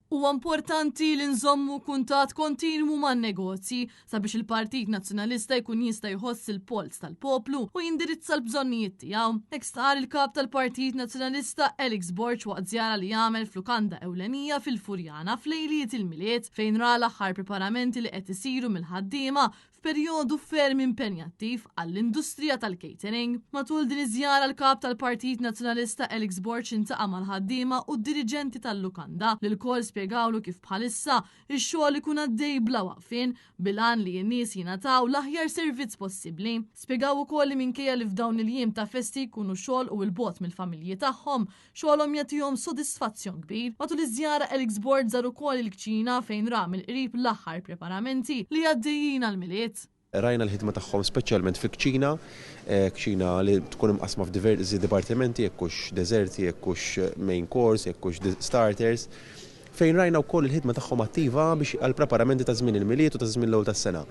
Huwa importanti li nżommu kuntatt kontinwu man-negozji sabiex il-Partit Nazzjonalista jkun jista' jħoss il-polz tal-poplu u jindirizza l-bżonnijiet tiegħu. Hekk stqarr il-Kap tal-Partit Nazzjonalista Alex Borg waqt żjara li għamel f'lukanda ewlenija fil-Furjana f'lejliet il-Milied fejn ra l-aħħar preparamenti li qed isiru mill-ħaddiema f'perjodu ferm impenjattiv għall-industrija tal-catering. Matul din iż-żjara l-Kap tal-Partit Nazzjonalista Alex Borg iltaqa' mal-ħaddiema u d-diriġenti tal-lukanda li lkoll spjegawlu kif bħalissa x-xogħol ikun għaddej bla waqfien bil-għan li n-nies jingħataw l-aħjar servizz possibbli. Spjegaw ukoll li minkejja li f'dawn il-jiem ta' festi jkunu xogħol u 'l bogħod mill-familji tagħhom, Xogħolhom jagħtihom sodisfazzjon kbir. Matul iż-żjara Alex Borg żar ukoll il-kċina fejn ra mill-qrib l-aħħar preparamenti li għaddejjin għall-Milied. Rajna l-ħidma tagħhom speċjalment fil-kċina, kċina li tkun imqassma f'diversi dipartimenti, jekk hux deżerti, jekk hux main course, jekk hux starters, fejn rajna wkoll il-ħidma tagħhom attiva biex għall-preparamenti ta' żmien il-Milied u ta' żmien l-ewwel tas-sena.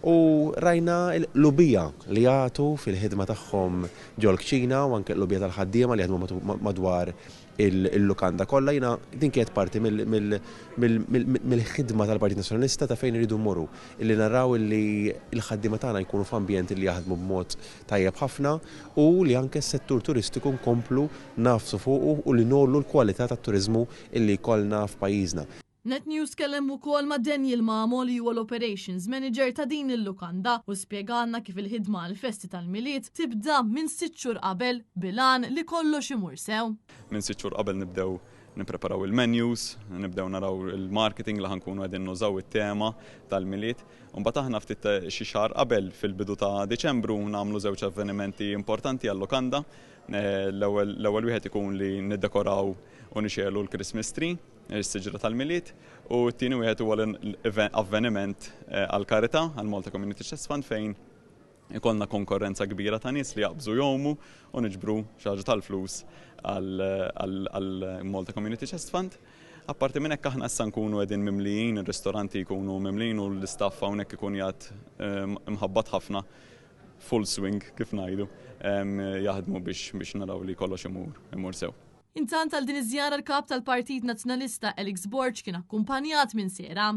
U rajna l-qlubija li jagħtu fil-ħidma tagħhom ġol-kċina u anke l-qlubija tal-ħaddiema li jaħdmu madwar il-lukanda kollha. Jiena din kienet parti mill-ħidma tal-Partit Nazzjonalista ta' fejn irridu mmorru, illi naraw illi l-ħaddiema tagħna jkunu f'ambjent illi jaħdmu b'mod tajjeb ħafna u li anke s-settur turistiku nkomplu nagħfsu fuqu u li ngħollu l-kwalità tat-turiżmu illi jkollna f'pajjiżna. Net News tkellem ukoll ma' Daniel Mamo li huwa l-Operations Manager ta' din il-lukanda u spjegalna kif il-ħidma għall-festi tal-Milied tibda minn sitt xhur qabel bil-għan li kollox imur sew. Minn sitt xhur qabel nibdew nippreparaw il-menus, nibdew naraw il-marketing li ħa nkunu qegħdin nużaw it-tema tal-Milied. U mbagħad aħna ftit xi xahar qabel fil-bidu ta' Diċembru nagħmlu żewġ avvenimenti importanti għal-lukanda. L-ewwel wieħed ikun li niddekoraw u nixegħlu l-Christmas tree, is-siġra tal-Milied, u t-tieni wieħed huwa l-avveniment għall-karità, għall-Malta Community Chest Fund fejn ikollna konkorrenza kbira ta' nies li jaqbżu jgħumu u niġbru xi ħaġa tal-flus għall-Malta Community Chest Fund. Apparti minn hekk aħna issa nkunu qegħdin mimlijin, ir-ristoranti jkunu mimlijin u l-istaff hawnhekk ikun qiegħed imħabbat ħafna full swing kif ngħidu jaħdmu biex naraw li kollox imur imur sew. Intant għal din iż-żjara l-Kap tal-Partit Nazzjonalista Alex Borg kien akkumpanjat minn Sera.